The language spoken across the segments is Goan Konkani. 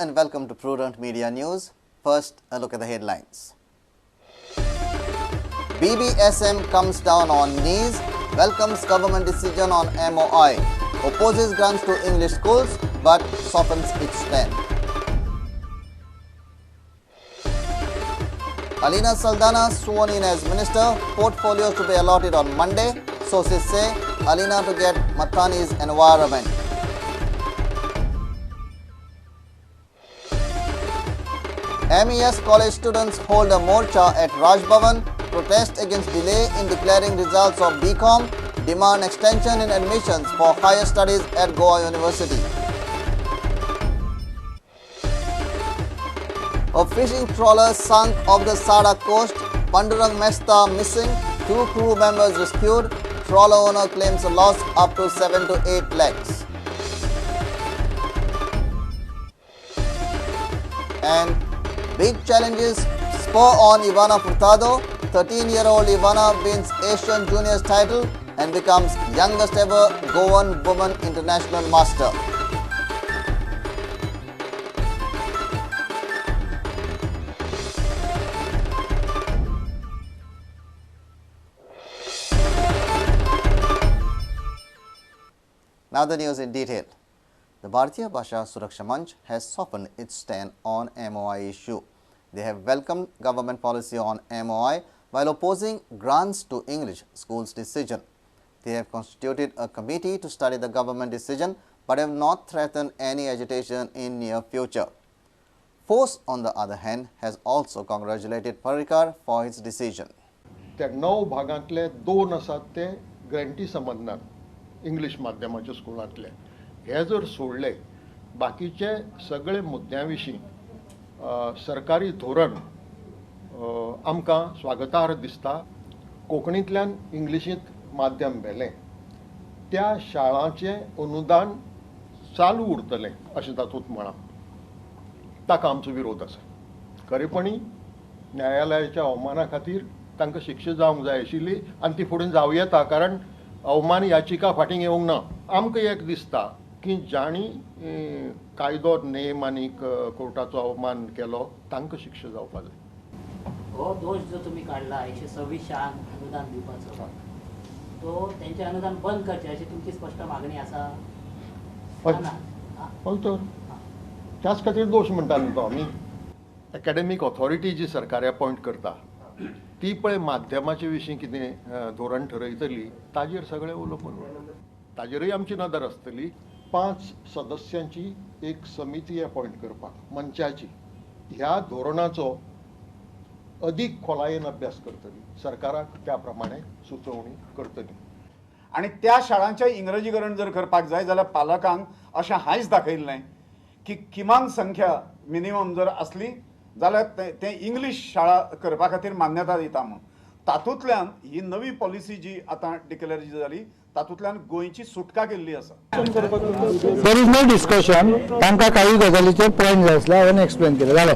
and welcome to Prudent Media News. First, a look at the headlines. BBSM comes down on knees, welcomes government decision on MOI, opposes grants to English schools but softens its stand. Alina Saldanha sworn in as minister, portfolios to be allotted on Monday. Sources say Alina to get Mathani's environment. MES college students hold a morcha at Raj Bhavan, protest against delay in declaring results of BCom, demand extension in admissions for higher studies at Goa University. A fishing trawler sunk off the Sada coast, Pandurang Mesta missing, 2 crew members rescued, trawler owner claims a loss up to 7 to 8 lakhs. And big challenges spur on Ivana Furtado. 13-year-old Ivana wins Asian Juniors title and becomes youngest ever Goan woman international master. Now the news in detail. The Bharatiya Bhasha Suraksha Manch has softened its stand on MOI issue. They have welcomed government policy on MOI while opposing grants to English schools decision. They have constituted a committee to study the government decision but have not threatened any agitation in near future. Force, on the other hand, has also congratulated Parrikar for his decision. त्या 9 भागांतले 2 आसात ते ग्रँटी समजनात इंग्लीश माध्यमाच्या स्कुलांतले. हे जर सोडले बाकीचे सगळे मुद्द्यां विशीं सरकारी धोरण आमकां स्वागतार्ह दिसता. कोंकणींतल्यान इंग्लिशींत माध्यम व्हेलें त्या शाळांचें अनुदान चालू उरतलें अशें तातूंत म्हळां, ताका आमचो विरोध आसा. खरेपणी न्यायालयाच्या अवमाना खातीर तांकां शिक्षा जावंक जाय आशिल्ली आनी ती फुडें जावं येता, कारण अवमान याचिका फाटीं घेवंक ना. आमकां एक दिसता की जांणी कायदो नेम आनी कोर्टाचो अवमान केलो तांकां शिक्षा जावपा जाय. हो दोश जो तुमी काडला 126 शाळांक अनुदान दिवपाचो, तो तेंचें अनुदान बंद करचें अशी तुमची स्पश्ट मागणी आसा? हय तर त्याच खातीर दोश म्हणटा न्हू तो आमी. एकाडेमीक ऑथॉरिटी जी सरकार अपॉयंट करता ती पळय माध्यमाचे विशीं कितें धोरण ठरयतली ताजेर सगळें अवलंबून उरता, ताजेरूय आमची नदर आसतली. 5 सदस्यांची एक समिती अपॉयंट करपाक मंचाची, ह्या धोरणाचो अदीक खोलायेन अभ्यास करतली, सरकाराक त्या प्रमाणे सुचोवणी करतली. आनी त्या शाळांचें इंग्रजीकरण जर करपाक जाय जाल्यार पालकांक अशें हांयस दाखयल्लें की किमान संख्या मिनिमम जर आसली जाल्यार ते इंग्लीश शाळा करपा खातीर मान्यता दिता म्हूण. तातूंतल्यान ही नवी पॉलिसी जी आतां डिक्लेअर जाली तातूंतल्यान गोंयची सुटका केल्ली आसा. There is no discussion. तांकां काही गजालीचेर पॉयंट जाय आसले हांवें एक्सप्लेन केलें जालें.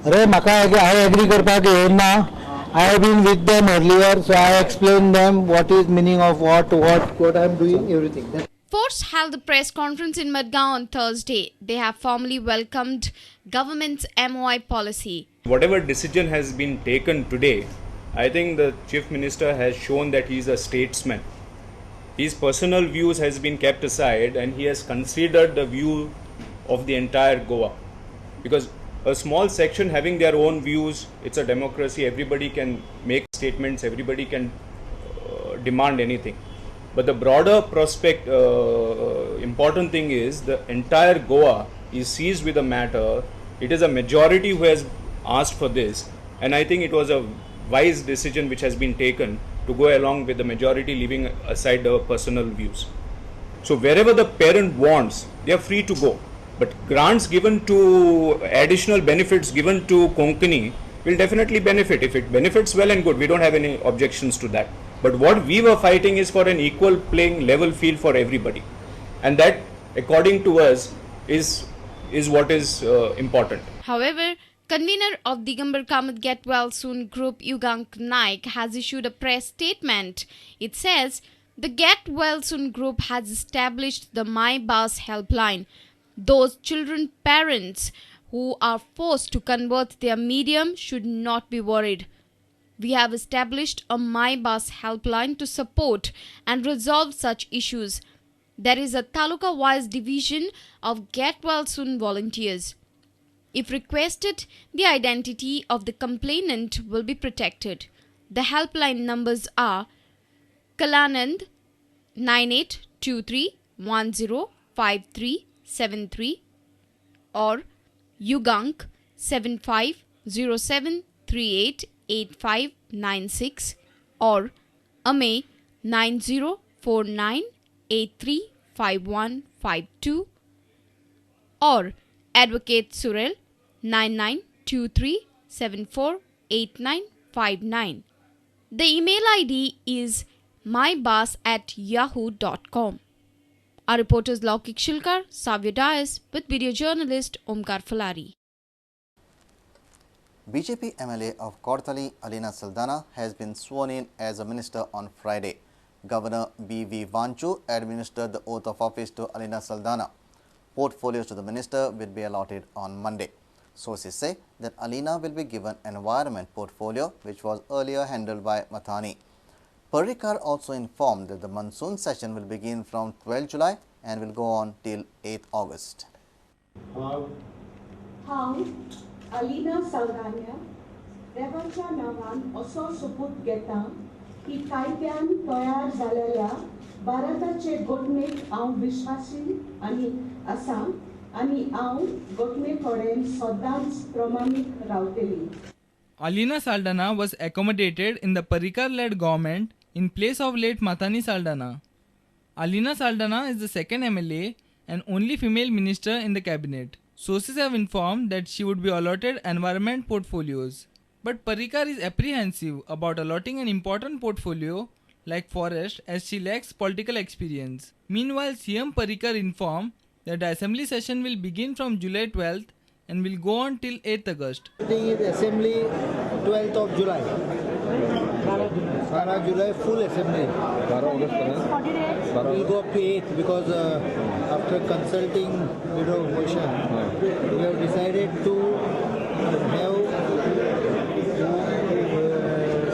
अरे म्हाका हांवें एग्री करपाक येना. I have been with them earlier, so I explain them what is meaning of what what I am doing everything. Force held a press conference in Madgaon on Thursday. They have formally welcomed government's MOI policy. Whatever decision has been taken today, I think the Chief Minister has shown that he is a statesman. His personal views has been kept aside and he has considered the view of the entire Goa. Because a small section having their own views, it's a democracy, everybody can make statements, everybody can demand anything. But the broader prospect, important thing is the entire Goa is seized with the matter. It is a majority who has asked for this, and I think it was a wise decision which has been taken to go along with the majority, leaving aside the personal views. So wherever the parent wants, they are free to go. But grants given to, additional benefits given to Konkani will definitely benefit. If it benefits, well and good, we don't have any objections to that. But what we were fighting is for an equal playing level field for everybody. And that, according to us, is what is important. However, convener of Digambar Kamat Get Well Soon group Yugank Naik has issued a press statement. It says, The Get Well Soon group has established the My Bus helpline. Those children parents who are forced to convert their medium should not be worried. We have established a My Bus helpline to support and resolve such issues. There is a taluka-wise division of Get Well Soon volunteers. If requested, the identity of the complainant will be protected. The helpline numbers are Kalanand 9823105373 or Yugank 7507388596 or Amey 9049835152 or Advocate Surel 9923748959. The email ID is mybus@yahoo.com. Our reporters Laukik Shilkar, Savya Dias with video journalist Omkar Falari. BJP MLA of Cortalim, Alina Saldana, has been sworn in as a minister on Friday. Governor B.V. Wanchu administered the oath of office to Alina Saldana. Portfolios to the minister will be allotted on Monday. Sources say that Alina will be given environment portfolio, which was earlier handled by Mathani. Parrikar also informed that the monsoon session will begin from 12 July and will go on till 8 August. हांव अलीना साल्दान्या देवाच्या नांवान असो सोपूत घेता की कायद्यान तयार जाल्ल्या भारताचे घटनेक हांव विश्वासी आनी आसा आनी हांव घटने कडेन सदांच प्रमाणीक रावतली. Alina Saldana was accommodated in the Parrikar-led government in place of late Mathani Saldana. Alina Saldana is the second MLA and only female minister in the cabinet. Sources have informed that she would be allotted environment portfolios. But Parrikar is apprehensive about allotting an important portfolio like forest as she lacks political experience. Meanwhile, CM Parrikar informed that the assembly session will begin from July 12th and will go on till 8th August. Thing is assembly 12th of July. 12 July full assembly. We'll go up to 8th because after consulting Widow Bhushan, we have decided to have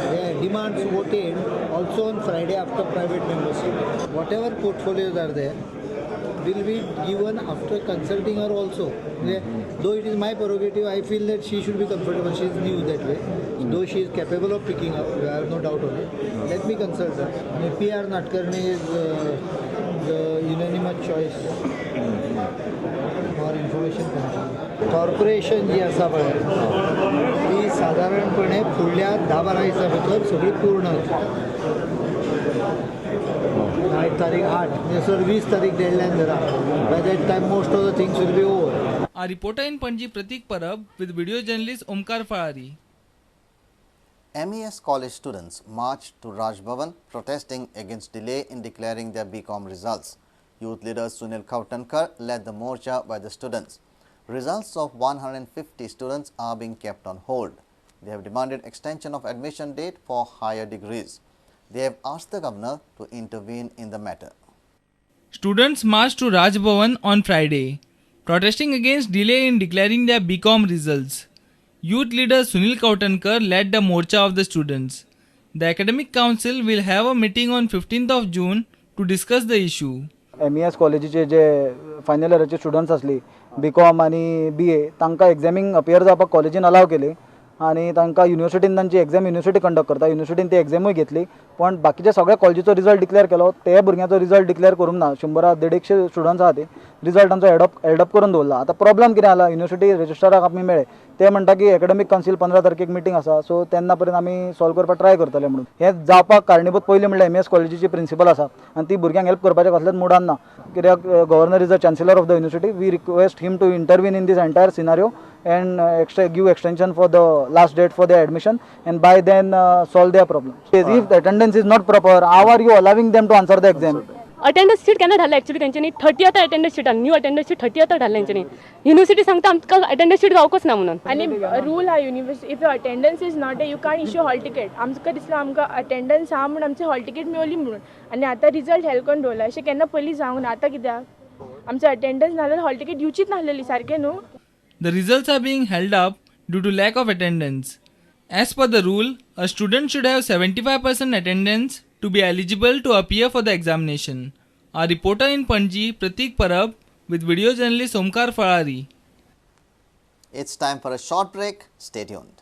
their demands voted also on Friday after private membership. Whatever portfolios are there will be given after consulting her also. Though it is my prerogative, I feel that she should be comfortable. She is new that way. Though she is capable of picking up, I have no doubt on it. Let me consult her. P.R. Natkarni is the unanimous choice for information commission. Corporation जी आसा पळय ती सादारणपणे फुडल्या 10-12 दिसां भितर सगळी पूर्ण जातली. 8 तारीख 8 सर 20 तारीख डेडलायन धरा. By that time most of the things will be over. Our reporter in Panaji Pratik Parab with video journalist Omkar Falari. MES college students marched to Raj Bhavan protesting against delay in declaring their BCom results. Youth leader Sunil Kavtankar led the morcha by the students. Results of 150 students are being kept on hold. They have demanded extension of admission date for higher degrees. They have asked the governor to intervene in the matter. Students marched to Raj Bhavan on Friday, protesting against delay in declaring their BCom results. Youth leader Sunil Kavtankar led the morcha of the students. The Academic Council will have a meeting on 15th of June to discuss the issue. MES कॉलेजीचे जे फायनल इयराचे स्टुडंट्स आसली बीकॉम आनी बी ए तांकां एग्जामींक अपियर जावपाक कॉलेजीन अलाव केली आनी तांकां युनिवर्सिटीन तांची एग्जाम युनिवर्सिटी कंडक्ट करता. युनिवर्सिटीन ती एग्जामूय घेतली, पण बाकीच्या सगळ्या कॉलेजीचो रिजल्ट डिक्लेअर केलो, ते भुरग्यांचो रिजल्ट डिक्लेअर करूंक ना. 100-150 स्टुडंट्स आहा ते रिजल्ट तांचो हेल्ड अप करून दवरला. आतां प्रॉब्लम कितें जाला, युनिवर्सिटी रजिस्ट्राराक आमी मेळ्ळे, ते म्हणटा की एकेडमीक कावन्सील 15 तारखेक मिटींग आसा, सो तेन्ना पर्यंत आमी सॉल्व करपाक ट्राय करतले म्हणून. हें जावपाक कारणीभूत पयलीं म्हणल्यार एम एस कॉलेजीची प्रिंसिपल आसा आनी ती भुरग्यांक हेल्प करपाचें कसलेच मुडान ना, कित्याक governor is the chancellor of the university. We request him to intervene in this entire scenario and give extension for the last date for their admission and by then solve their problem. If the attendance is not proper, how are you allowing them to answer the exam? Attendance sheet केन्ना धाडला एक्चुअली तेंच्यांनी 30th attendance sheet new attendance sheet 30th धाडला तेंच्यांनी. युनिव्हर्सिटी सांगता आमकां अटेंडन्स शीट गावकच ना म्हणून. आनी रूल आहा university if your attendance is not you can't issue hall ticket. आमकां दिसलां आमकां अटेंडन्स आहा म्हूण आमची हॉल तिकेट मेवली म्हणून, आनी आतां रिजल्ट हेल्प करून दवरला. अशें केन्ना पयलीं जावंक ना. आतां कित्याक आमचो अटेंडन्स नाल्यार हॉल तिकेट दिवचीच नासलेली सारकें न्हू. The results are being held up due to lack of attendance. As per the rule, a student should have 75% attendance to be eligible to appear for the examination. Our reporter in Panji, Pratik Parab, with video journalist Omkar Farari. It's time for a short break. Stay tuned.